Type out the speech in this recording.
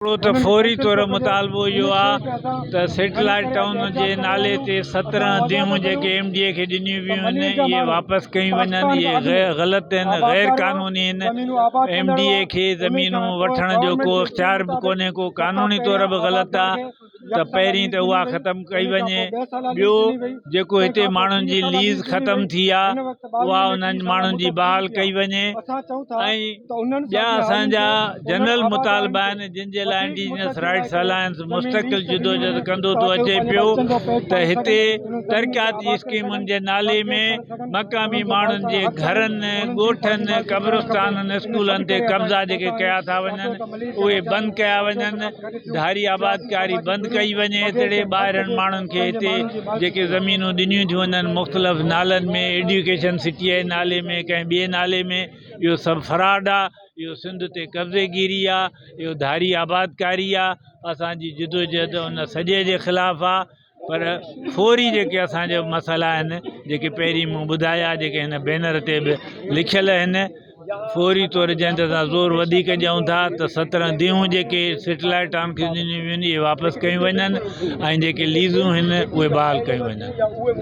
هڪڙو ته فوري طور مطالبو اهو آ ته سيٽلائيٽ ٽائون جي نالي تي 17 ديهون جيڪي ايم ڊي اي کي ڏنيون ويون آهن اهي واپس ڪيون وڃن اهي غلط آهن غير قانوني آهن ايم ڊي اي کي زمينون وٺڻ جو ڪو اختيار به ڪونهي ڪو قانوني طور به غلط آ ته پهرين ته اها ختم ڪئي وڃي ٻيو جيڪو هتي ماڻهن جي ليز ختم ٿي آ اها انهن ماڻهن جي بحال ڪئي وڃي ۽ ٻيا اسان جا جنرل مطالبا آهن جن جي لاء انڊيجنس رائٽس الائنس مستقل جدوجهد ڪندو ٿو اچي پيو ته هتي ترقياتي اسڪيمن جي نالي ۾ مقامي ماڻهن جي گهرن، ڳوٺن، قبرستانن، اسڪولن تي قبضا جيڪي ڪيا ٿا وڃن اهي بند ڪيا وڃن، ڌاري آبادڪاري بند ڪئي وڃي، هتڙي ٻاهرين ماڻهن کي هتي جيڪي زمينون ڏنيون ٿيون وڃن مختلف نالن ۾ ايڊيوڪيشن سٽيء جي نالي ۾ ڪنهن ٻئي نالي ۾ اهو سڀ فراڊ آ، اهو سنڌ تي قبضي گيري آ، اهو ڌاري آبادڪاري آ، اسان جي جدوجهد ان سڄي جي خلاف آ. پر فوري جيڪي اسان جا مسئلا آهن جيڪي پهرين مون ٻڌايا جيڪي هن بينر تي به لکيل آهن فوري طور جنهن تي اسان زور وڌيڪ ڏيون ٿا ته 17 ديهون جيڪي سيٽلائيٽ ٽائون کي ڏنيون ويون اهي واپس ڪيون وڃن ۽ جيڪي ليزون آهن اهي بحال ڪيون وڃن.